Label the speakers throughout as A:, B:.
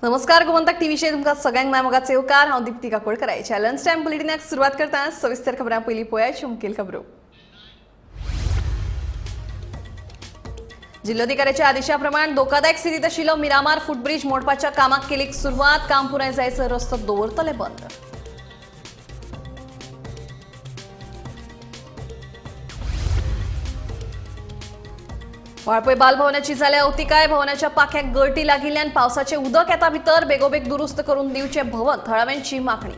A: नमस्कार, गोमंतक टीव्हीचेर तुमकां सगळ्यांक माय मोगाचो येवकार. हांव दीप्ती काकोडकर. लंच टायम बुलेटिनाक सुरवात करता. सविस्तर खबरां पयलीं पळयाची मुखेल खबरो. जिल्होधिकाऱ्याच्या आदेशाप्रमाणे धोकादायक स्थितीत आशिल्लो मिरामार फुटब्रिज मोडपाच्या कामाक केली सुरवात. काम पुराय जायसर रस्तो दवरतले बंद. वाळपय बालभवनाची जाल्या अवतिकाय. भवनाच्या पाख्याक गळटी लागिल्ल्यान पावसाचे उदक येता भितर. बेगोबेग दुरुस्त करून दिवचे भवन, थळाव्यांची मागणी.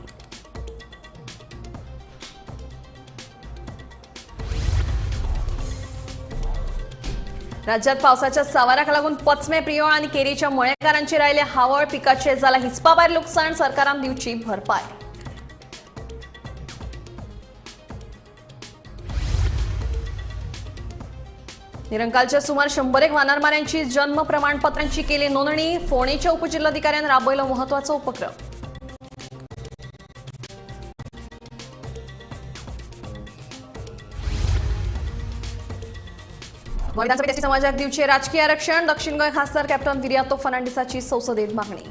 A: राज्यात पावसाच्या सावाराक लागून पचमे प्रियोळ आणि केरीच्या मळेकारांची राहिले हावळ. पिकाचे जाला हिसपाभायर लुकसाण. सरकारान दिवची भरपाय. निरंकालच्या सुमार 101 वानरमाऱ्यांची जन्म प्रमाणपत्रांची केली नोंदणी. फोंडेच्या उपजिल्हाधिकाऱ्यांनी राबवला महत्वाचा उपक्रम. विधानसभेत समाजाक दिवचे राजकीय आरक्षण. दक्षिण गोंय खासदार कॅप्टन विरियातो फर्नांडिसाची संसदेत मागणी.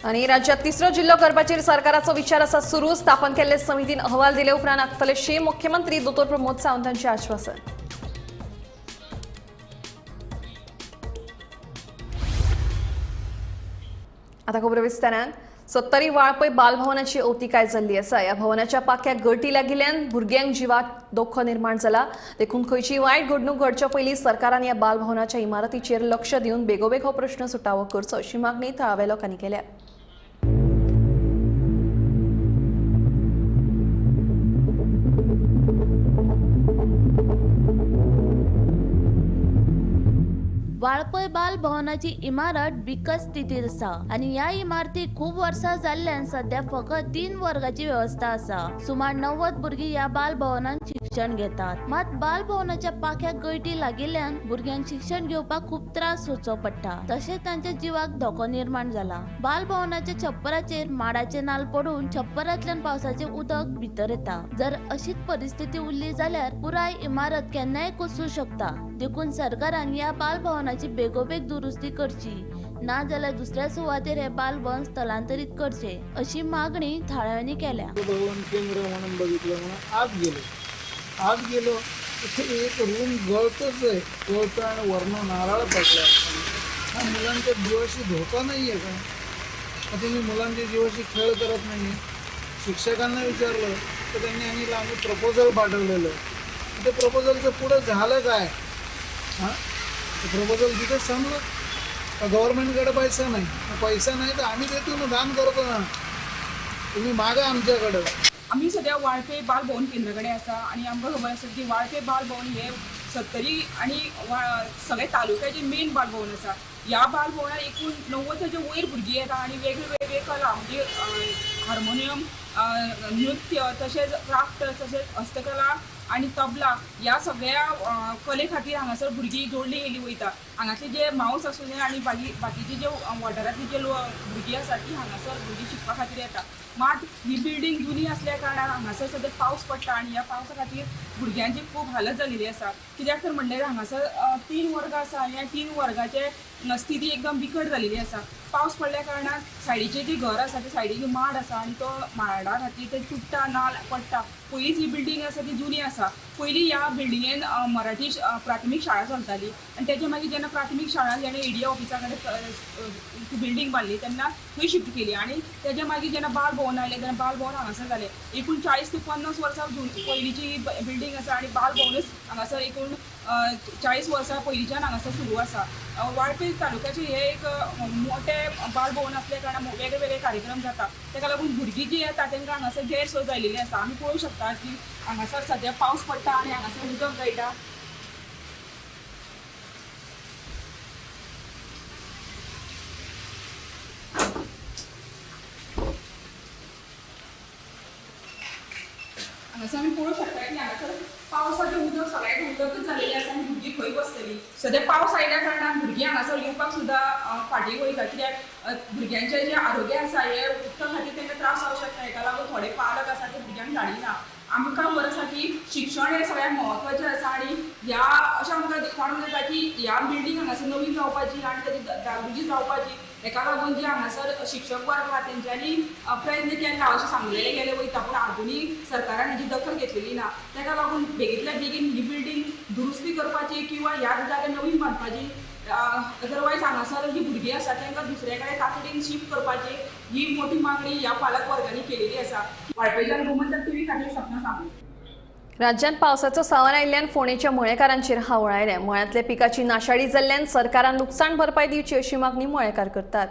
A: आणि राज्यात तिसरो जिल्हो करपाचेर सरकाराचो विचार आसा सुरू. स्थापन केल्ले समितीन अहवाल दिले उपरांत आखतले शीम. मुख्यमंत्री दोतोर प्रमोद सावंतांचे आश्वासन. आता खबर विस्तारान. सत्तरी वाळपय बालभवनाची अवतिकाय जाल्ली आसा. ह्या भवनाच्या पाख्याक गळटी लागिल्ल्यान भुरग्यांक जिवाक धोको निर्माण जाला. देखून खंयची वायट घडणूक घडच्या पयलीं सरकारान ह्या बालभवनाच्या इमारतीचेर लक्ष दिवन बेगोबेग हो प्रश्न सुटावो करचो अशी मागणी थळाव्या लोकांनी केल्या.
B: वाळपय बाल भवनाची इमारत बिकट स्थितीत आसा आनी ह्या इमारतीक खूब वर्सां जाल्ल्यान सद्या फकत 3 वर्गाची वेवस्था आसा. सुमार 90 भुरगीं ह्या बाल भवनांत शिक्षण घेतात. मात बाल भवनाच्या पाख्याक गळटी लागिल्ल्यान भुरग्यांक शिक्षण घेवपाक खूब त्रास सोंसचो पडटा. तशेंच तांच्या जिवाक धोको निर्माण जाला. बाल भवनाच्या छप्पराचेर माडाचे नाल पडून छप्परांतल्यान पावसाचें उदक भितर येता. जर अशीच परिस्थिती उरली जाल्यार पुराय इमारत केन्नाय कोसळूं शकता. देखून सरकारान ह्या बाल भवनाची बेगोबेग दुरुस्ती करची, ना जाल्यार दुसऱ्या सुवातेर हे बालभवन स्थलांतरीत करचे अशी मागणी थळाव्यांनी केल्या.
C: भवन केंद्र म्हणून बघितलं म्हणून आत गेलो तिथे एक रूम गळतच आहे, गळतं आणि वरनं नारळ पडला. हा मुलांच्या जीवाशी धोका नाही आहे का? तुम्ही मुलांच्या जीवाशी खेळ करत नाही. शिक्षकांना विचारलं तर त्यांनी सांगितलं आम्ही प्रपोजल पाठवलेलं. ते प्रपोजलचं पुढं झालं काय? हां, प्रपोजल तिथेच थांबलं का? गव्हर्नमेंटकडे पैसा नाही. पैसा नाही तर आम्ही देतो ना, दान करतो ना, तुम्ही मागा आमच्याकडं.
D: आमी सद्या वाळपे बाल भवन केंद्र कडेन आसा आनी आमकां खबर आसा की वाळपे बाल भवन हे सत्तरी आनी सगळे तालुक्याचे मेन बाल भवन आसा. ह्या बाल भवनात एकूण 90 वयर भुरगीं येता आनी वेगळे वेगळे कला म्हणजे हार्मोनियम, नृत्य, तशेंच क्राफ्ट, तशेंच हस्तकला आनी तबला ह्या सगळ्या कले खातीर हांगासर भुरगीं जोडली गेली वयता. हांगासर जे मावस आसूं आनी बाकीचे जे वाठारांतली जे भुरगीं आसा ती हांगासर भुरगीं शिकपा खातीर येता. मात ही बिल्डींग जुनी आसल्या कारणान हांगासर सद्या पावस पडटा आनी ह्या पावसा खातीर भुरग्यांची खूब हालत जाल्ली आसा. कित्याक तर म्हणल्यार हांगासर 3 वर्ग आसा आनी ह्या 3 वर्गाचे स्थिती एकदम बिकट जाल्ली आसा. पावस पडल्या कारणान सायडीचे जे घर आसा ते सायडीक माड आसा आनी तो माडा खातीर ते चुट्टा नाल पडटा. पयलींच ही बिल्डींग आसा ती जुनी आसा. पयलीं ह्या बिल्डिंगेन मराठी प्राथमीक शाळा चलताली आनी तेच्या मागीर जेन्ना प्राथमीक शाळा जेन्ना एडीए ऑफिसा कडेन बिल्डींग बांदली तेन्ना थंय शिफ्ट केली आनी तेच्या मागीर जेन्ना बाल भवन आयलें तेन्ना बाल भवन हांगासर जालें. एकूण 40 ते 50 वर्सां पयलींची बिल्डींग आसा आनी बाल भवनूच हांगासर एकूण 40 वर्सां पयलींच्यान हांगासर सुरू आसा. वाळपय तालुक्याचें हें एक मोठें बाल भवन आसल्या कारणान वेगळे वेगळे कार्यक्रम जाता. ताका लागून भुरगीं जीं येता तांकां हांगासर गैरसोय जाल्ली आसा. आमी पळोवंक शकता की हांगासर सद्या पावस पडटा आनी हांगासर उदक गळटा. हांगासर आमी पळोवंक शकता की हांगासर पावसाचें उदक सगळ्याक उदकच जाल्लें आसा आनी भुरगीं खंय बसतलीं. सद्या पावस आयल्या कारणान भुरगीं हांगासर येवपाक सुद्दां फाटीं वयता. कित्याक भुरग्यांचें जें आरोग्य आसा हें उदका खातीर तांकां त्रास जावंक शकता. हेका लागून थोडे पालक आसा ते भुरग्यांक धाडिना. आमकां खबर आसा की की शिक्षण हें सगळ्यांत म्हत्वाचें आसा आनी ह्या अशें आमकां काडून येता की ह्या बिल्डींग हांगासर नवीन जावपाची आनी ताची डागडुजी जावपाची, हेका लागून जे हांगासर शिक्षक वर्ग आहा तेंच्यांनी प्रयत्न केला अशें सांगलेलें गेलें वयता, पूण आजुनूय सरकारान हेजी दखल घेतलेली ना. ताका लागून बेगींतल्या बेगीन ही बिल्डींग दुरुस्ती करपाची किंवा ह्या जाग्यार नवीन बांदपाची, अदरवायज हांगासर जी भुरगीं आसा तांकां दुसऱ्या कडेन तातडीन शिफ्ट करपाची ही मोठी मागणी ह्या पालक वर्गांनी केलेली आसा. वाळपयच्यान गोमंतक टीव्ही खातीर सपना सांगू.
A: राज्यांत पावसाचो सावर आयिल्ल्यान फोंडेच्या मळेकारांचेर हावळ आयल्या. मळ्यांतल्या पिकाची नाशाडी जाल्ल्यान सरकारान लुकसाण भरपाय दिवची अशी मागणी मळेकार करतात.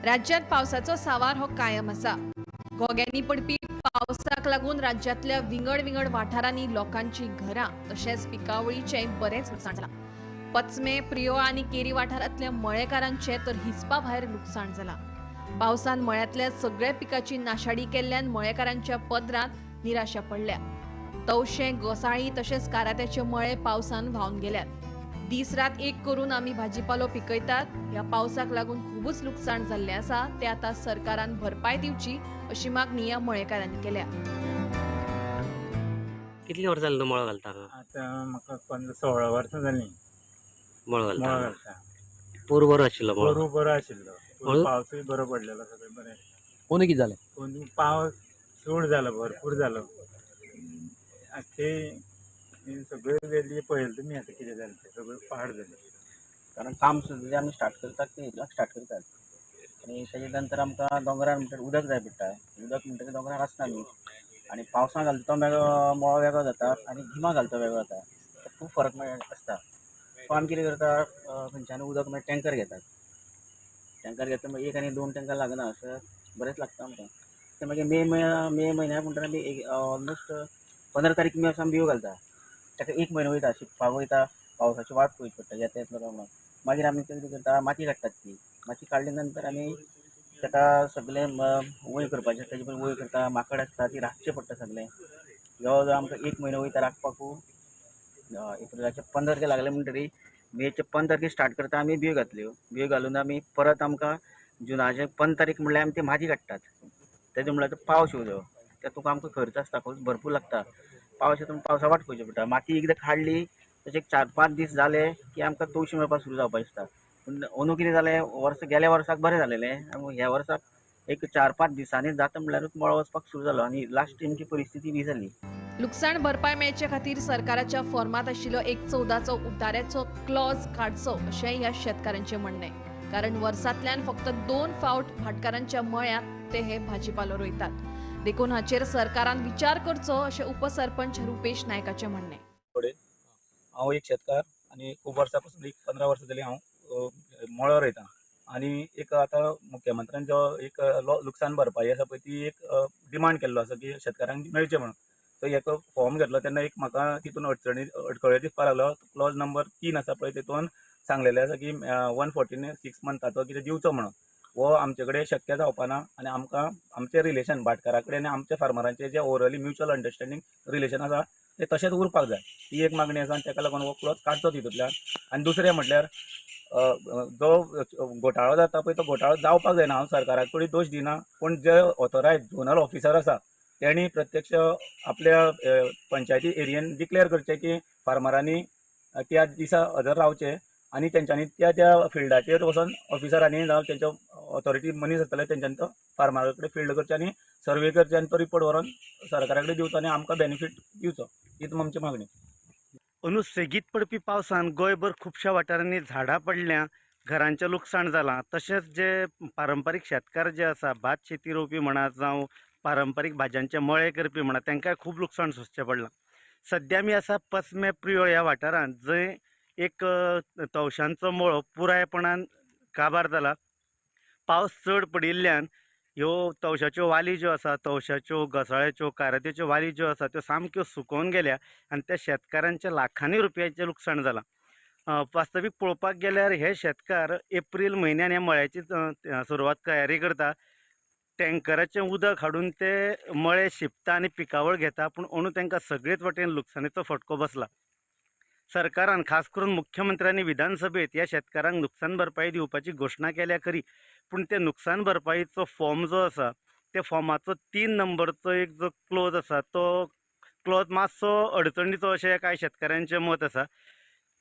A: राज्यांत पावसाचो सावार हो कायम आसा. घोग्यांनी पडपी पावसाक लागून राज्यांतल्या विंगड विंगड वाठारांनी लोकांची घरां तशेंच पिकावळीचें बरेंच लुकसाण जालां. पचमे, प्रियोळ आनी केरी वाठारांतल्या मळेकारांचें तर हिसपा भायर लुकसाण जालां. पावसान मळ्यांतल्या सगळ्या पिकाची नाशाडी केल्ल्यान मळेकारांच्या पदरांत निराशा पडल्या. तवशें, गोसाळी तशेंच कारात्याचे मळे पावसान व्हांवन गेल्यात. दीस रात एक करून आमी भाजीपालो पिकयतात. ह्या पावसाक लागून खूबच लुकसाण जाल्लें आसा, ते आतां सरकारान भरपाय दिवची अशी मागणी ह्या मळेकारांनी केल्या.
E: कितली वर्सां जालीं तूं मळो घालता?
F: आतां म्हाका 15-16 वर्सां जालीं
E: मळो घालता.
F: पोरू
E: बरो आशिल्लो,
F: पोरू बरो आशिल्लो, पावसूय बरो पडलेलो, सगळें बरें.
E: पोनू कितें जालें?
F: पोनू पावस चड जालो, भरपूर जालो. आतां सगळे वेली पळयलें तुमी आतां कितें जालें तें, सगळें पाड जालें.
G: कारण काम सुद्दां जें आमी स्टार्ट करतात तें एप्रिलाक स्टार्ट करतात आनी तेजे नंतर आमकां दोंगरार म्हणटकीर उदक जाय पडटा. उदक म्हणटकीर दोंगरार आसना न्ही, आनी पावसां घालता तो वेगळो मळो वेगळो जाता आनी गिमा घालता तो वेगळो जाता, खूब फरक आसता. सो आमी कितें करता, खंयच्यान उदक मागीर टँकर घेतात. टँकर घेता मागीर 1 आनी 2 टँकर लागना, अशें बरेंच लागता आमकां. ते मागीर मे म्हयन्याक म्हणटकीर आमी ऑलमोस्ट 15 तारीख मे आमी बियो घालता. ताका 1 म्हयनो वयता, शिकपाक वयता, पावसाची वाट पळोवची पडटा, येता येतलो काय म्हणून. मागीर आमी कितें करता, माती काडटात. ती माती काडले नंतर आमी ताका सगळें वयर करपाचें, ताजे पयलीं वयर करता, माकड आसता ती राखचें पडटा सगळें. जवळ जवळ आमकां 1 म्हयनो वयता राखपाकू. एप्रिलाचे 15 तारखे लागले म्हणटकीर मेचे 15 तारखे स्टार्ट करता आमी बियो घातल्यो. बियो घालून आमी परत आमकां जुनाचे 15 तारीख म्हणल्यार आमी ती माती काडटात. तेजे म्हणल्यार पावस येवचो, तातूंत आमकां खर्च आसता भरपूर लागता. पावस येता पावसा वाट पळोवची पडटा. माती एकदां काडली तशें 4-5 दीस जाले की आमकां तवशी मेळपाक सुरू जावपाक दिसता. पूण अंदू कितें जालें, वर्स गेल्या वर्साक बरें जालेलें, आनी ह्या वर्साक एक 4-5 दिसांनी जाता म्हणल्यारूच मळो वचपाक सुरू जालो आनी लास्ट आमची परिस्थिती बी जाली.
A: लुकसाण भरपाय मेळचे खातीर सरकाराच्या फॉर्मांत आशिल्लो 1/14चो उतार्याचो क्लॉज काडचो अशें ह्या शेतकारांचें म्हणणें. कारण वर्सांतल्यान फक्त 2 फावट भाटकारांच्या मळ्यांत ते हे भाजीपालो रोयतात. देखून हाचेर सरकारान विचार करचो अशें उपसरपंच रुपेश नायकाचें म्हणणें.
H: हांव एक शेतकार आनी खूब वर्सां पासून एक 15 वर्सां जालीं हांव मळो रोयतां आनी एक आतां मुख्यमंत्र्यान जो एक लुकसाण भरपाई आसा पळय ती एक डिमांड केल्लो आसा की शेतकारांक मेळचें म्हणून. सो एक फॉर्म घेतलो तेन्ना एक म्हाका तितून अडखळी दिसपाक लागलो. क्लॉज नंबर 3 आसा पळय तितून सांगलेलें आसा की 114 6 मंथाचो कितें दिवचो म्हणून. हो आमचे कडेन शक्य जावपा ना आनी आमकां आमचें रिलेशन भाटकारा कडेन आनी आमच्या फार्मरांचें जें ओवरऑली म्युच्युअल अंडरस्टँडींग रिलेशन आसा तें तशेंच उरपाक जाय, ही एक मागणी आसा आनी ताका लागून हो क्लॉज काडचो तितूंतल्यान. आनी दुसरें म्हटल्यार जो घोटाळो जाता पळय तो घोटाळो जावपाक जायना. हांव सरकारा कडेन दोश दिना, पूण जे ऑथोरायज झोनल ऑफिसर आसा तेणी प्रत्यक्ष आपल्या पंचायती एरियेन डिक्लेअर करचें की फार्मरांनी त्या दिसा हजर रावचें आनी तेंच्यांनी त्या त्या फिल्डाचेर वचोन ऑफिसरांनी जावं तेंच्या ऑथॉरिटी मनीस आसतले तेंच्यांनी तो फार्मरा कडेन फिल्ड करचें आनी सर्वे करचें आनी तो रिपोर्ट व्हरोन सरकारा कडेन दिवचो आनी आमकां बेनिफीट दिवचो, हीच आमची मागणी.
I: अंदू सेगीत पडपी पावसान गोंयभर खुबश्या वाठारांनी झाडां पडल्या, घरांचें लुकसाण जालां. तशेंच जे पारंपारीक शेतकार जे आसा, भात शेती रोवपी म्हणा जावं पारंपारीक भाजयांचे मळे करपी म्हणा, तांकांय खूब लुकसाण सोंसचें पडलां. सद्या आमी आसा पचमे प्रियोळ ह्या वाठारांत, जंय एक तवशांचो मळो पुरायपणान काबार जाला. पावस चड पडिल्ल्यान ह्यो तवशाच्यो वाली ज्यो आसा, तवशाच्यो, घोसाळ्याच्यो, कारात्याच्यो वाली ज्यो आसा त्यो सामक्यो सुकोवन गेल्या आनी त्या शेतकारांच्या लाखांनी रुपयाचें लुकसाण जालां. वास्तवीक पळोवपाक गेल्यार हे शेतकार एप्रील म्हयन्यान ह्या मळ्याची सुरवात तयारी करता. टँकराचें उदक हाडून ते मळे शिंपता आनी पिकावळ घेता, पूण अंदू तांकां सगळेच वाटेन लुकसाणीचो फटको बसला. सरकारान खास करून मुख्यमंत्र्यांनी विधानसभेत ह्या शेतकारांक नुकसान भरपाई दिवपाची घोशणा केल्या खरी, पूण ते नुकसान भरपाईचो फॉर्म जो आसा त्या फॉर्माचो 3 नंबरचो एक जो क्लोज आसा तो क्लॉज मातसो अडचणीचो अशें कांय शेतकारांचें मत आसा.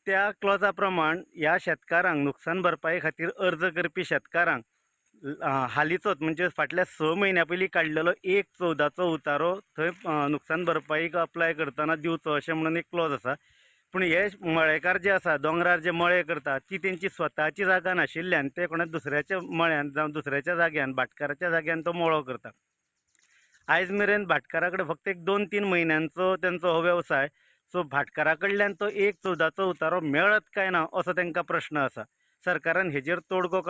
I: त्या क्लॉजा प्रमाण ह्या शेतकारांक नुकसान भरपाई खातीर अर्ज करपी शेतकारांक हालींचोच म्हणजे फाटल्या 6 म्हयन्या पयलीं काडलेलो 1/14चो उतारो थंय नुकसान भरपाईक अप्लाय करतना दिवचो अशें म्हणून एक क्लॉज आसा. पूण हे मळेकार जे आसा दोंगरार जे मळे करता ती तेंची स्वताची जागा नाशिल्ल्यान ते कोणा दुसऱ्याच्या मळ्यान जावं दुसऱ्याच्या जाग्यान भाटकाराच्या जाग्यान तो मळो करता. आयज मेरेन भाटकारा कडेन फक्त एक 2-3 म्हयन्यांचो तेंचो हो वेवसाय, सो भाटकारा कडल्यान तो 1/14चो उतारो मेळत काय ना असो तांकां प्रश्न आसा. सरकारान हेजेर तोडगो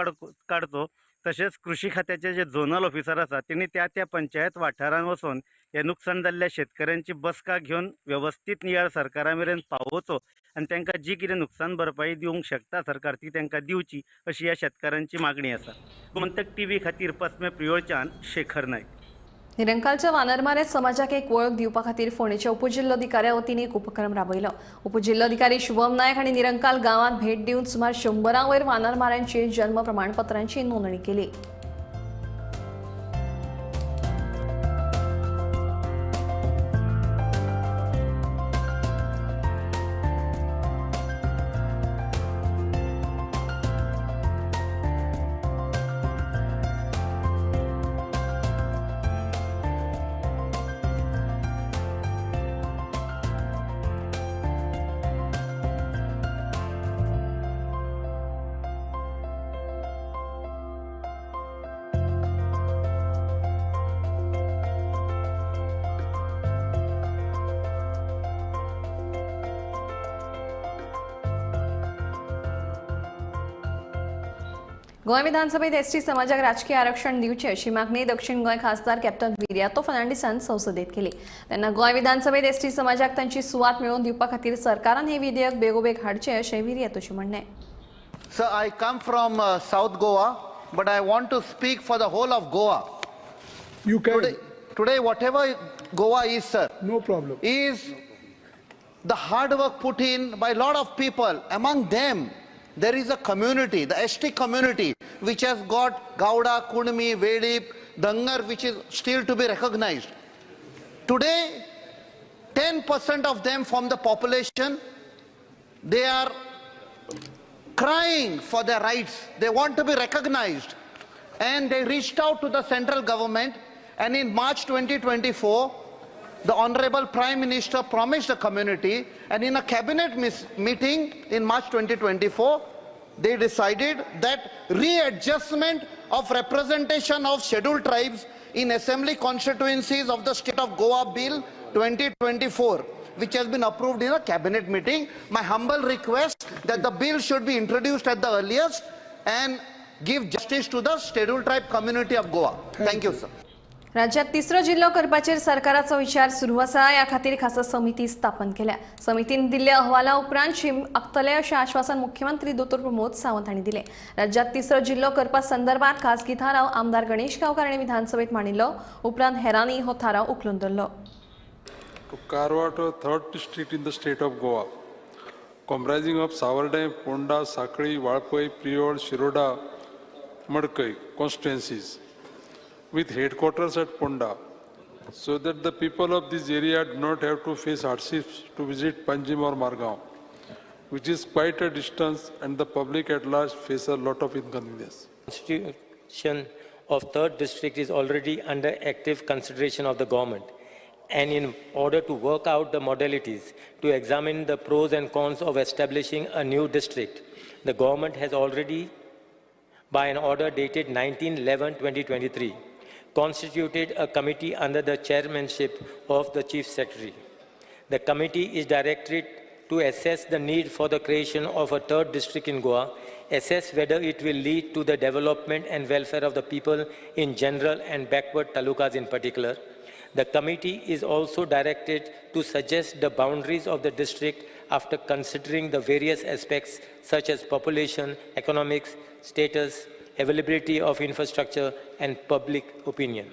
I: काडचो. तशेंच कृषी खात्याचे जे झोनल ऑफिसर आसा तेणी त्या त्या पंचायत वाठारान वचून हे नुकसान जाल्ल्या शेतकऱ्यांची बसका घेवन वेवस्थीत नियाळ सरकारा मेरेन पावोवचो आनी तांकां जी कितें नुकसान भरपाई दिवंक शकता सरकार ती तांकां दिवची अशी ह्या शेतकारांची मागणी आसा. गोमंतक टीव्ही खातीर पसमे प्रियोळच्यान शेखर नायक.
A: निरंकालच्या वानरमारे समाजाक एक वळख दिवपा खातीर फोंडेच्या उपजिल्लोधिकाऱ्या वतीन एक उपक्रम राबयलो. उपजिल्लोधिकारी शुभम नायक हांणी निरंकाल गांवांत भेट दिवन सुमार 100 वयर वानरमाऱ्यांची जन्म प्रमाणपत्रांची नोंदणी केली. गोंय विधानसभेत एसटी समाजाक राजकीय आरक्षण दिवचें अशी मागणी दक्षिण गोंय खासदार कॅप्टन विरियातो फर्नांडीसान संसदेत केली. तेन्ना गोंय विधानसभेत एसटी समाजाक तांची सुवात मेळोवन दिवपा खातीर सरकारान हे विधेयक बेगोबेग हाडचें अशें विरियातोचें म्हणणें.
J: Sir, I come from South Goa, but I want to speak for the whole of Goa.
K: You can.
J: Today, whatever Goa is, sir,
K: no problem,
J: is the hard work put in by a lot of people. Among them, there is a community, the ST community, which has got Gowda, Kunmi, Vedip, Dangar, which is still to be recognized. Today, 10% of them form the population. They are crying for their rights. They want to be recognized. And they reached out to the central government. And in March 2024, the Honorable Prime Minister promised the community, and in a cabinet meeting in March 2024, they decided that readjustment of representation of scheduled tribes in assembly constituencies of the state of Goa Bill 2024, which has been approved in a cabinet meeting. My humble request that the bill should be introduced at the earliest and give justice to the scheduled tribe community of Goa. Thank you, sir.
A: राज्यात तिसरो जिल्लो करपाचेर सरकाराचो विचार सुरू आसा. ह्या खातीर खासा समिती स्थापन केल्या. समितीन दिल्ल्या अहवाला उपरांत शीम आंखतले अशें आश्वासन मुख्यमंत्री दोतोर प्रमोद सावंत हांणी दिलें. राज्यात तिसरो जिल्लो करपा संदर्भात खासगी थाराव आमदार गणेश गांवकार हांणी विधानसभेत मांडिल्लो. उपरांत हेरांनी हो थाराव उखलून धरलो.
K: To carve out a third district in the state of Goa, comprising of Savordem, Ponda, Sanquelim, Valpoi, Priol, Shiroda, Madkai constituencies, with headquarters at Ponda, so that the people of this area do not have to face hardships to visit Panjim or Margao, which is quite a distance, and the public at large face a lot of inconvenience.
L: Constitution of third district is already under active consideration of the government, and in order to work out the modalities to examine the pros and cons of establishing a new district, the government has already, by an order dated 19/11/2023, constituted a committee under the chairmanship of the Chief Secretary. The committee is directed to assess the need for the creation of a third district in Goa, assess whether it will lead to the development and welfare of the people in general and backward talukas in particular. The committee is also directed to suggest the boundaries of the district after considering the various aspects such as population, economics, status, availability of infrastructure and public opinion.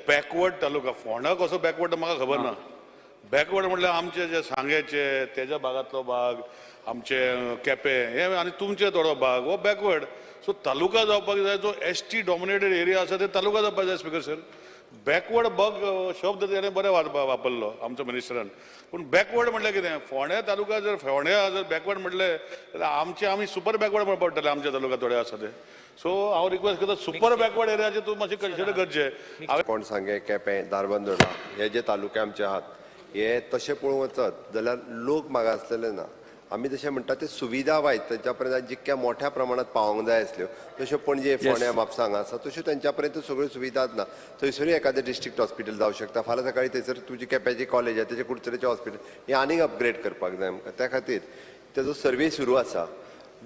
M: Backward taluka, Ponda कसो backward म्हाका खबर ना. Backward म्हटल्यार आमचे जे सांगेचे तेज्या भागांतलो भाग, आमचे केपें हे आनी तुमचे थोडो भाग हो बॅकवर्ड. सो तालुका जावपाक जाय, जो एस टी डॉमिनेटेड एरिया आसा ते तालुका जावपाक जाय. स्पीकर सर, बॅकवर्ड बग शब्द तेणें बरें वापरलो आमचो मिनिस्टरान, पूण बॅकवर्ड म्हटल्यार कितें? फोंड्या तालुका जर फोंड्या जर बॅकवर्ड म्हटलें जाल्यार आमचे आमी सुपर बॅकवर्ड म्हणपाक पडटले आमच्या तालुका थोडे आसा ते. सो हांव रिक्वेस्ट करता सुपर बॅकवर्ड एरियाचे तूं मातशें कन्सिडर करचें.
N: कोण सांगें, केपें, धारबांदोडा हे जे तालुके आमचे आहात हे तशें पळोवंक वचत जाल्यार लोक मागासलेले ना. आमी जशें म्हणटा ते सुविधा वायट तांच्या पर्यंत जितक्या मोठ्या प्रमाणात पावोंक जाय आसल्यो तश्यो पणजे, फोंड्या, म्हापसा हांगा आसा तश्यो तांच्या पर्यंत सगळ्यो सुविधा ना. थंयसरूय एखादें डिस्ट्रिक्ट हॉस्पिटल जावं शकता. फाल्यां सकाळी थंयसर तुजी केप्याची कॉलेज आसा तेजे कुडचडेचें हॉस्पिटल हें आनीक अपग्रेड करपाक जाय आमकां. त्या खातीर तेजो सर्वे सुरू आसा.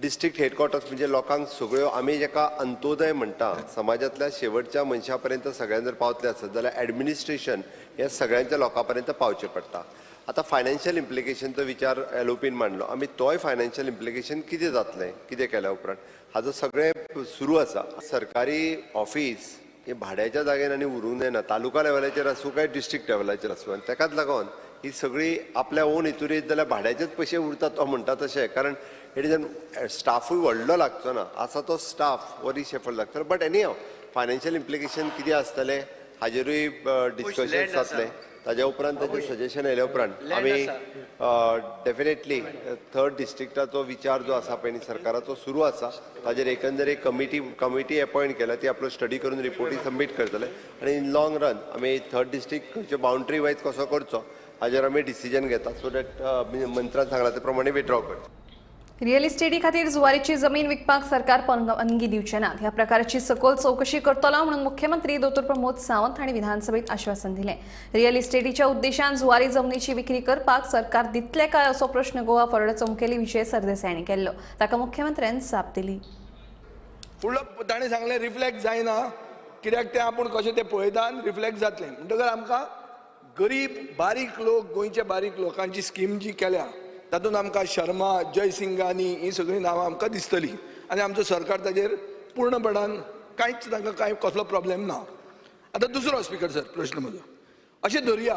N: डिस्ट्रिक्ट हेडक्वॉर्टर्स म्हणजे लोकांक सगळ्यो आमी जेका अंत्योदय म्हणटा समाजांतल्या शेवटच्या मनशा पर्यंत सगळ्यां जर पावतले आसत जाल्यार एडमिनिस्ट्रेशन हें सगळ्यांच्या लोकां पर्यंत पावचें पडटा. आतां फायनान्शियल इम्प्लिकेशनचो विचार एलओपीन मांडलो, आमी तोय फायनान्शियल इम्प्लिकेशन कितें जातलें कितें केल्या उपरांत हाजो सगळें सुरू आसा. सरकारी ऑफिस हे भाड्याच्या जाग्यार आनी उरूंक जायना, तालुका लेवलाचेर आसूं काय डिस्ट्रिक्ट लेवलाचेर आसूं. आनी तेकाच लागून ही सगळी आपल्या ओन हितूर येत जाल्यार भाड्याचेच पयशे उरतात तो म्हणटा तशें, कारण it is an स्टाफूय व्हडलो लागचो ना, आसा तो स्टाफ हो रिशेफल लागतलो. But anyhow financial implication कितें आसतलें हाजेरूय डिस्कशन जातलें. ताज्या उपरांत ताजें सजेशन आयल्या उपरांत आमी डेफिनेटली थर्ड डिस्ट्रिक्टाचो विचार जो आसा पळय न्ही सरकाराचो सुरू आसा. ताजेर एकंदर एक कमिटी अपॉयंट केल्या, ती आपलो स्टडी करून रिपोर्टी सबमीट करतले आनी इन लॉंग रन आमी थर्ड डिस्ट्रिक्ट बाउंड्री वायज कसो करचो हाजेर आमी डिसिजन घेता, सो that मंत्रान सांगला ते प्रमाणे विड्रॉ करचो.
A: रियल इस्टेटी खातीर जुवारीची जमीन विकपाक सरकार परवानगी दिवचे ना. ह्या प्रकारची सखोल चौकशी करतलो म्हणून मुख्यमंत्री दोतोर प्रमोद सावंत हांणी विधानसभेत आश्वासन दिलें. रियल इस्टेटीच्या उद्देशान जुवारी जमनीची विक्री करपाक सरकार दितले काय असो प्रश्न गोवा फॉरवर्डाचो मुखेली विजय सरदेसाय हांणी केल्लो. ताका मुख्यमंत्र्यान जाप दिली.
O: फुडलो ताणें सांगलें रिफ्लेक्ट जायना कित्याक तें आपूण कशें तें पळयता रिफ्लेक्ट जातलें. म्हणटकच आमकां गरीब बारीक लोक, गोंयचे बारीक लोकांची स्कीम जी केल्या तातूंत आमकां शर्मा, जयसिंगानी ही सगळीं नांवां आमकां दिसतलीं आनी आमचो सरकार ताजेर पूर्णपणान कांयच तांकां कांय कसलो प्रॉब्लेम ना. आतां दुसरो स्पीकर सर प्रश्न म्हजो अशें धरुया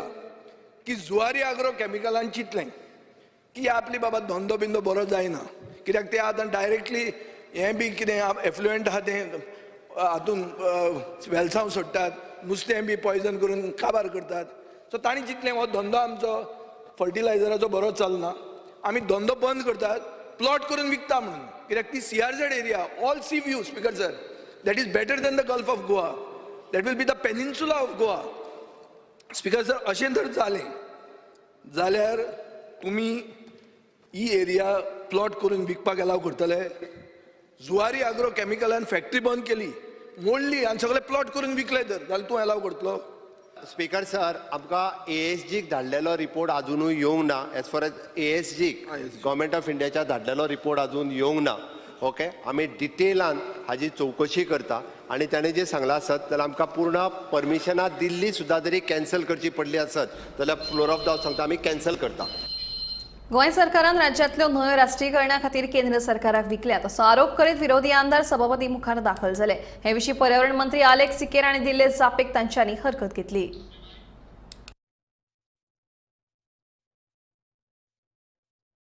O: की जुवारी आग्रो केमिकलान चिंतलें की आपली बाबा धंदो बिंदो बरो जायना कित्याक ते आतां डायरेक्टली हें बी कितें एफ्लुएंट आहा तें हातून वेलसांव सोडटात, नुस्तें बी पॉयजन करून काबार करतात. सो तांणी चिंतलें हो धंदो आमचो फर्टिलायझराचो बरो चलना, आमी धंदो बंद करतात, प्लॉट करून विकता म्हणून. कित्याक ती CRZ area all sea view speaker sir, that is better than the gulf of Goa, that will be the peninsula of Goa. Speaker sir अशें जर जालें जाल्यार तुमी ही एरिया प्लॉट करून विकपाक एलाव करतले? जुवारी आग्रो केमिकलान फॅक्टरी बंद केली, मोडली आनी सगळे प्लॉट करून विकले तर जाल्यार तूं एलाव करतलो?
N: स्पीकर सर, आमकां एएसजीक धाडलेलो रिपोर्ट अजुनूय येवंक ना. एज फार एज एएसजीक गव्हर्मेंट ऑफ इंडियाच्या धाडलेलो रिपोर्ट अजून येवंक ना. ओके, आमी डिटेलान हाजी चवकशी करता आनी ताणें जें सांगलां आसत जाल्यार आमकां पूर्ण परमिशनां दिल्ली सुद्दां जरी कॅन्सल करची पडली आसत जाल्यार फ्लोर ऑफ the house सांगता आमी कॅन्सल करता.
A: गोंय सरकारान राज्यांतल्यो न्हंयो राष्ट्रीयकरणा खातीर केंद्र सरकाराक विकल्यात असो आरोप करीत विरोधी आमदार सभापती मुखार दाखल जाले. हे विशीं पर्यावरण मंत्री आलेक्स सिकेर हांणी दिल्ले जापेक तांच्यांनी हरकत घेतली.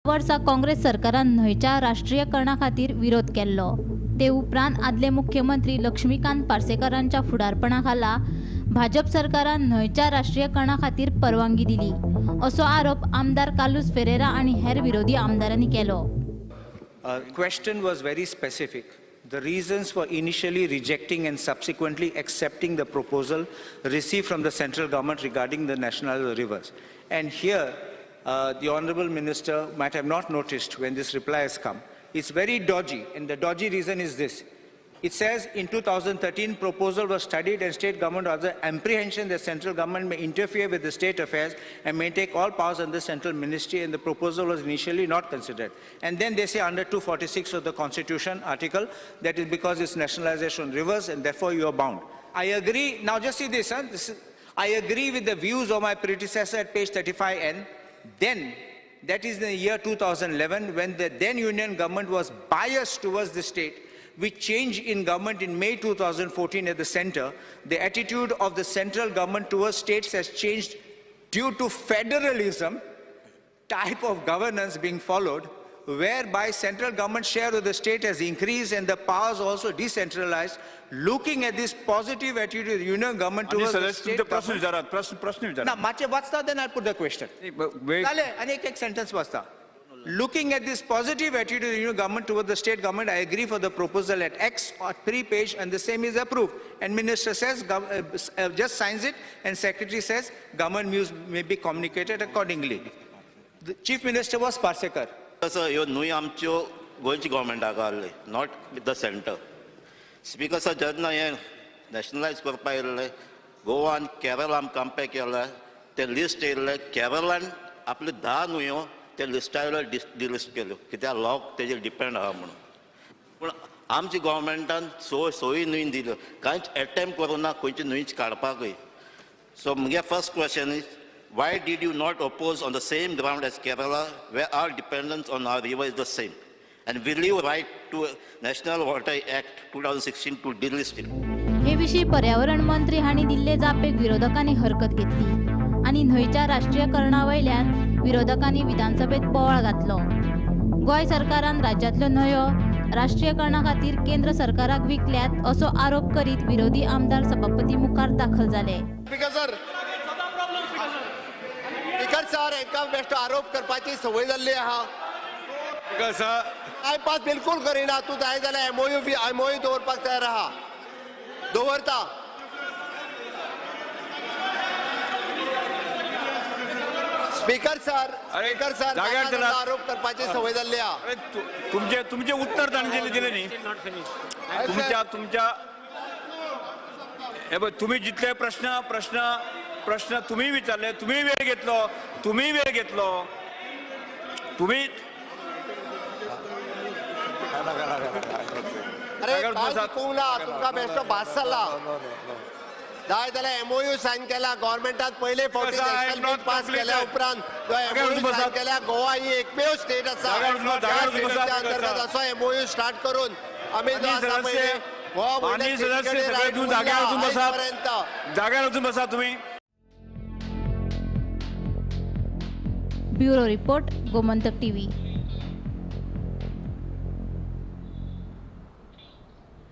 B: वर्सा काँग्रेस सरकारान न्हंयच्या राष्ट्रीयकरणा खातीर विरोध केल्लो. ते उपरांत आदले मुख्यमंत्री लक्ष्मीकांत पार्सेकारांच्या फुडारपणा खाला भाजप सरकारान न्हंयच्या राष्ट्रीयकरणा खातीर परवानगी दिली असो आरोप आमदार कार्लुस फेरेरा आनी हेर विरोधी आमदारांनी केलो.
P: Question was very specific. The reasons for initially rejecting and subsequently accepting the proposal received from the central government regarding the national rivers. And here, the Honorable Minister might have not noticed when this reply has come. It's very dodgy, and the dodgy reason is this. It says in 2013, proposal was studied and state government has the apprehension that central government may interfere with the state affairs and may take all powers under central ministry, and the proposal was initially not considered. And then they say under 246 of the Constitution article, that is because it's nationalization rivers and therefore you are bound. I agree, now just see this, huh? This is, I agree with the views of my predecessor at page 35N, then that is the year 2011, when the then union government was biased towards the state, with change in government in May 2014 at the center, the attitude of the central government towards states has changed due to federalism type of governance being followed, whereby central government share of the state has increased and the powers also decentralized. Looking at this positive attitude of the union government towards the state government.
F: प्रश्न
P: ना, मातशें वाचता, then I'll put the question. जालें, आनी एक एक sentence वाचता. Looking at this positive attitude of the union government towards the state government, I agree for the proposal at X or 3 page and the same is approved. And minister says, just signs it, and secretary says, government news may be communicated accordingly. The chief minister was Parsekar.
Q: Sir, ह्यो न्हूय आमच्यो गोंयची गव्हर्मेंटाक आहले, not with the centre. Speaker sir, जेन्ना हें nationalised करपाक येयल्लें, गोवा आनी केरळ आमी कंपेर केलें, तें लिस्ट येयल्लें, केरळान आपल्यो 10 न्हंयो ते लिस्टा वयल्यो डिलिस्ट केल्यो, कित्याक लोक तेजेर डिपेंड आहा म्हणून. पूण आमच्या गव्हर्मेंटान सोय न्हंय दिल्यो, कांयच एटेम्प्ट करूं ना खंयची न्हंयच काडपाकूय. सो म्हगे first question is, why did you not oppose on the same ground as Kerala, where our dependence on our river is the same? And will you write to National Water Act 2016 to delist it?
B: हे विशीं पर्यावरण मंत्री हांणी दिल्ले जापेक विरोधकांनी हरकत घेतली आनी न्हंयच्या राष्ट्रीयकरणा वयल्यान विरोधकांनी विधानसभेत बोवाळ घातलो. गोंय सरकारान राज्यांतल्यो न्हंयो राष्ट्रीयकरणा खातीर केंद्र सरकाराक विकल्यात असो आरोप करीत विरोधी आमदार सभापती मुखार दाखल जाले.
N: स्पीकर सर, एका बेश्टो आरोप करपाची संवय जाल्ली आहा. टायमपास बिलकुल करिना. तूं जाय जाल्यार एमओयू दवरपाक तयार आहा, दवरता. स्पीकर सर, स्पीकर सर, आरोप करपाची संवय जाल्ली आहा.
F: तुमचे तुमचे उत्तर तांणी दिलें न्ही. तुमच्या तुमच्या हे पळय, तुमी जितले प्रश्न प्रश्न प्रश्न तुम्ही विचारले, तुम्ही वेळ घेतलो, तुम्ही वेळ घेतलो, तुम्ही.
N: अरे तुमकां बेश्टो भास जाला. जाय जाल्यार एमओयू सायन केला गव्हर्मेंटान पयले फावटी नॅशनल बील पास केल्या उपरांत जो एमओयू सायन केल्या, गोवा ही एकमेव स्टेट आसा त्या अंतर्गत असो एमओयू स्टार्ट करून आमी जो आसा पयले
F: जाग्यार वचून बसा तुम्ही.
B: Bureau report, Gomantak TV.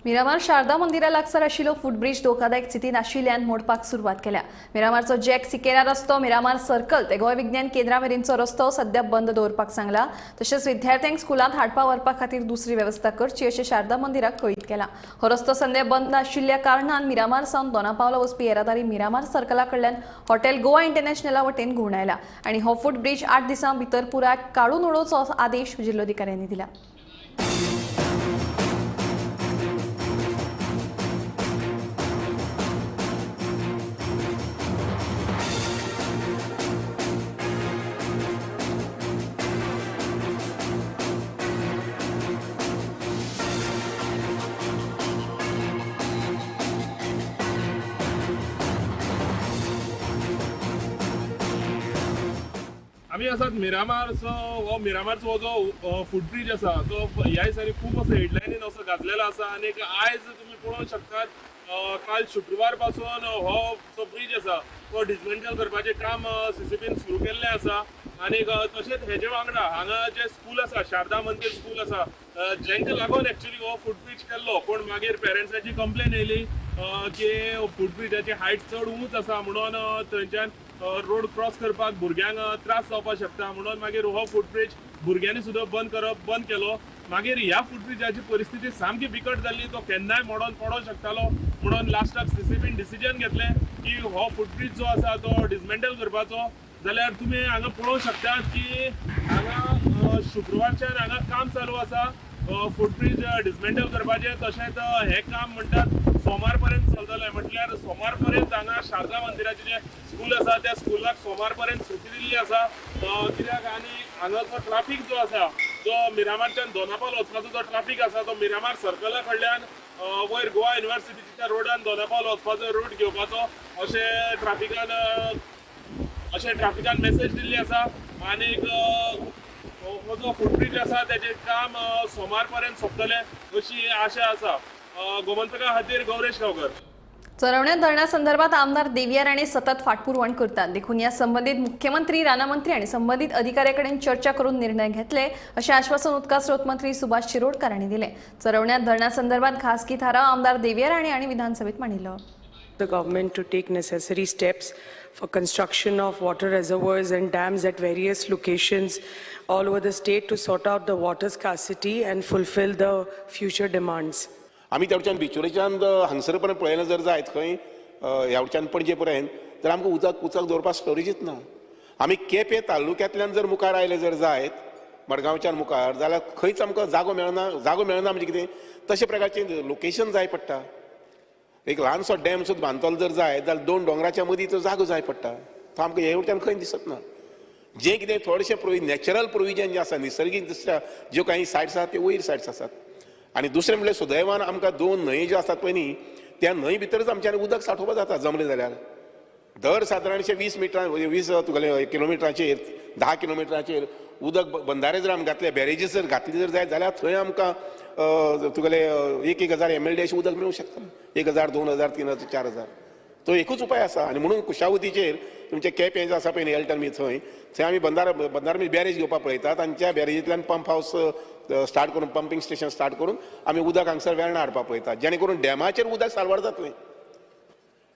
A: Miramar Sharada मंदिरा लागसार आशिल्लो फुटब्रिज धोकादायक स्थितीन आशिल्ल्यान मोडपाक सुरवात केल्या. मिरामारचो जॅक सिकेरा रस्तो, मिरामार सर्कल ते गोंय विज्ञान केंद्रा मेरेनचो रस्तो सध्या बंद दवरपाक सांगला. तशेंच विद्यार्थ्यांक स्कुलांत हाडपा व्हरपा खातीर दुसरी वेवस्था करची अशें शारदा मंदिराक कळीत केलां. हो रस्तो सध्या बंद आशिल्ल्या कारणान मिरामार सावन दोनापावला वचपी येरादारी मिरामार सर्कला कडल्यान हॉटेल गोवा इंटरनॅशनला वटेन घुंवडायला आनी हो फुटब्रिज 8 दिसां भितर पुराय काडून उडोवचो असो आदेश जिल्लोधिकाऱ्यांनी दिला.
R: आमी आसात मिरामारचो, हो मिरामारचो जो फुटब्रिज आसा तो ह्या दिसांनी खूब असो हेडलायनीन असो गाजलेलो आसा. आनी आयज तुमी पळोवंक शकतात, काल शुक्रवार पासून हो जो ब्रिज आसा तो डिसमेंटल करपाचें काम सीसीपीन सुरू केल्लें आसा. आनी तशेंच हेजे वांगडा हांगा जें स्कूल आसा, शारदा मंदीर स्कूल आसा, जेंका लागून एक्चुअली हो फुटब्रिज केल्लो, पूण मागीर पेरंट्सांची कंप्लेन येयली की फुटब्रिजाची हायट चड उंच आसा म्हणून थंयच्यान रोड क्रॉस करपाक भुरग्यांक त्रास जावपाक शकता, म्हणून मागीर हो फुटब्रिज भुरग्यांनी सुद्दां बंद केलो. मागीर ह्या फुटब्रिजाची परिस्थिती सामकी बिकट जाल्ली, तो केन्नाय मोडोन पडोंक शकतालो, म्हणून लास्टाक सीसीपीन डिसिजन घेतलें की हो फुटब्रिज जो आसा तो डिसमेंटल करपाचो. जाल्यार तुमी हांगा पळोवंक शकतात की हांगा शुक्रवारच्यान हांगा काम चालू आसा फुटब्रिज डिसमेंटल करपाचें. तशेंच हें काम म्हणटात सोमार पर्यंत चलतलें, म्हटल्यार सोमार पर्यंत हांगा शारदा मंदिराचें जें स्कूल आसा त्या स्कुलाक सोमार पर्यंत सुटी दिल्ली आसा. कित्याक आनी हांगाचो ट्राफीक जो आसा जो मिरामारच्यान दोनापावल वचपाचो जो ट्राफीक आसा तो मिरामार सर्कला कडल्यान वयर गोवा युनिवर्सिटीच्या रोडान दोनापावल वचपाचो रूट घेवपाचो अशें ट्राफिकान मॅसेज दिल्ली आसा. आनीक हो जो फुटब्रिज आसा तेजें काम सोमार पर्यंत सोंपतलें अशी आशा आसा. गोमंतका खातीर गौरेश गांवकर.
A: चरवण्या धरणा संदर्भात आमदार देविया राणे सतत फाटपुरवण करतात, देखून या संबंधित मुख्यमंत्री, रानामंत्री आणि संबंधित अधिकाऱ्यांकडेन चर्चा करून निर्णय घेतले असे आश्वासन उदका स्रोत मंत्री सुभाष शिरोडकर यांनी दिले. चरवण्या धरणा संदर्भात खासगी थाराव आमदार देविया राणे यांनी विधानसभेत मांडलो.
S: The government to take necessary steps for construction of water reservoirs and dams at various locations all over the state to sort out the water scarcity and fulfill the future demands.
M: आमी तेवच्यान बिचोलेच्यान हांगसर पर्यंत पळयलें जर जायत खंय ह्या वटच्यान पणजे पर्यंत तर आमकां उदक उदक दवरपाक स्टोरेजीच ना. आमी केपें तालुक्यांतल्यान जर मुखार आयले जर जायत मडगांवच्यान मुखार जाल्यार खंयच आमकां जागो मेळना. जागो मेळना म्हणजे कितें, तशे प्रकारचें लोकेशन जाय पडटा. एक ल्हानसो डॅम सुद्दां बांदतलो जर जाय जाल्यार दोन दोंगराच्या मदीं तो जागो जाय पडटा. तो आमकां हे वटच्यान खंय दिसत ना. जें कितें थोडेशें नॅचरल प्रोविजन जें आसा निसर्गीक दृश्ट्या ज्यो काही सायट्स आसात त्यो वयर सायट्स आसात. आनी दुसरें म्हणल्यार सुदैवान आमकां दोन न्हंय ज्यो आसात पळय न्ही त्या न्हंय भितरच आमच्यान उदक सांठोवपाक जाता. जमलें जाल्यार दर सादारणशें 20 मिटरां 20 तुगेले किलोमिटराचेर 10 किलोमिटराचेर उदक बंधारे जर आमी घातले, बॅरेजीस जर घातली जर जायत जाल्यार थंय आमकां तुगेले 1-1 हजार MLD अशें उदक मेळूंक शकता. 1000, 2000, 3000, 4000. तो एकूच उपाय आसा. आनी म्हणून कुशावतीचेर तुमचें केपें जें आसा पळय न्ही एल्टन बी थंय थंय आमी बंधारा बंधारा बॅरेज घेवपाक पळयतात आनी त्या बॅरेजींतल्यान पंप हावस स्टार्ट करून पंपींग स्टेशन स्टार्ट करून आमी उदक हांगसर वेर्णा हाडपाक पळयतात, जेणे करून डॅमाचेर उदक साल्वार जातलें.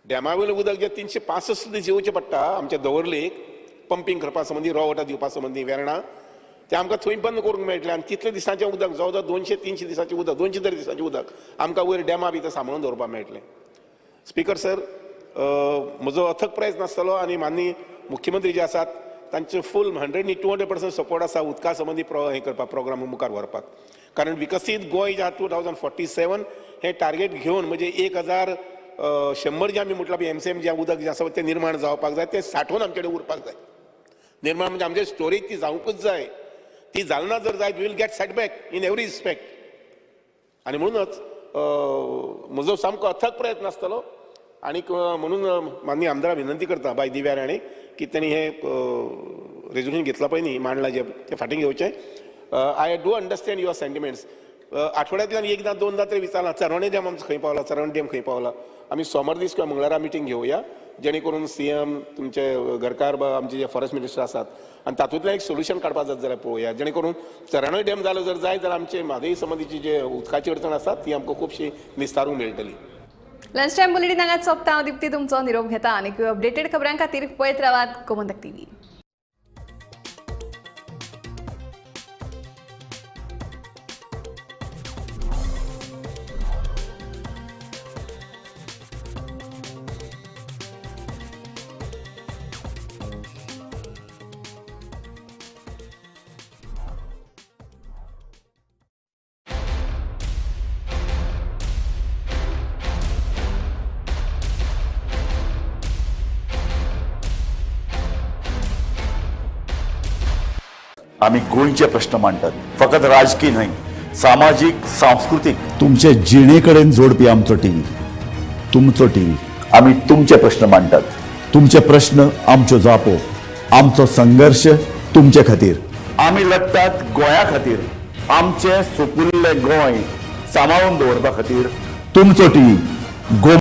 M: डॅमा वयलें उदक जें 365 दीस येवचें पडटा आमच्या दवर्लेक पंपींग करपा संबंदी, रॉ वॉटर दिवपा संबंदी वेर्णा, तें आमकां थंय बंद करूंक मेळटलें. आनी तितले दिसांचें उदक जवळ जवळ 200-300 दिसांचें उदक, 200 तरी दिसांचें उदक आमकां वयर डॅमा भितर सांबाळून दवरपाक मेळटलें. स्पीकर सर, म्हजो अथक प्रयत्न आसतलो आनी माननीय मुख्यमंत्री जे आसात तांचे फूल 100 न्ही 200% सपोर्ट आसा उदका संबंदी हें करपाक, प्रोग्राम मुखार व्हरपाक. कारण विकसीत गोंय जे 2047 हें टार्गेट घेवन म्हणजे 1100 जें आमी म्हटलां पळय MCM जें उदक जें आसा तें निर्माण जावपाक जाय, तें सांठोवन आमचे कडेन उरपाक जाय. निर्माण म्हणजे आमचे स्टोरेज ती जावंकूच जाय. ती जालना ना जर जायत we'll get setback in every respect. आनी म्हणूनच म्हजो सामको अथक प्रयत्न आसतलो. आनीक म्हणून माननीय आमदारा विनंती करता बाय दिव्या राणे की तेणी हें रेजोल्युशन घेतलां पळय न्ही, मांडलां जें तें फाटीं घेवचें. I do understand your sentiments. आठवड्यांतल्यान एकदां दोनदां तरी विचारलां चरवणे डॅम आमचो खंय पावला, चरवणे डॅम खंय पावला. आमी सोमार दीस किंवा मंगळारा मिटींग घेवया जेणे करून CM तुमचे घरकार आमचे जे फॉरेस्ट मिनिस्टर आसात आनी तातूंतल्यान एक सोल्युशन काडपाक जात जाल्यार पळोवया, जेणे करून चरवणे डॅम जालो जर जायत जाल्यार आमचे म्हादई संबंदीची जे उदकाची अडचण आसा ती आमकां खुबशी निस्तारूंक मेळटली.
A: लंच टायम बुलेटीन हांगाच सोंपता. हांव दिप्ती तुमचो निरोप घेता आनी अपडेटेड खबरां खातीर पळयत रावात गोमंतक टीव्ही.
T: आमी गोंयचे प्रश्न मांडटात, फकत राजकीय न्हय, सामाजीक, सांस्कृतीक, तुमचे जिणे कडेन जोडपी आमचो टीव्ही, तुमचो टीव्ही. आमी तुमचे प्रश्न मांडटात, तुमचे प्रश्न आमच्यो जापो, आमचो संघर्श तुमचे खातीर. आमी लढटात गोंया खातीर, आमचें सुपुल्लें गोंय सांबाळून दवरपा खातीर. तुमचो टीव्ही.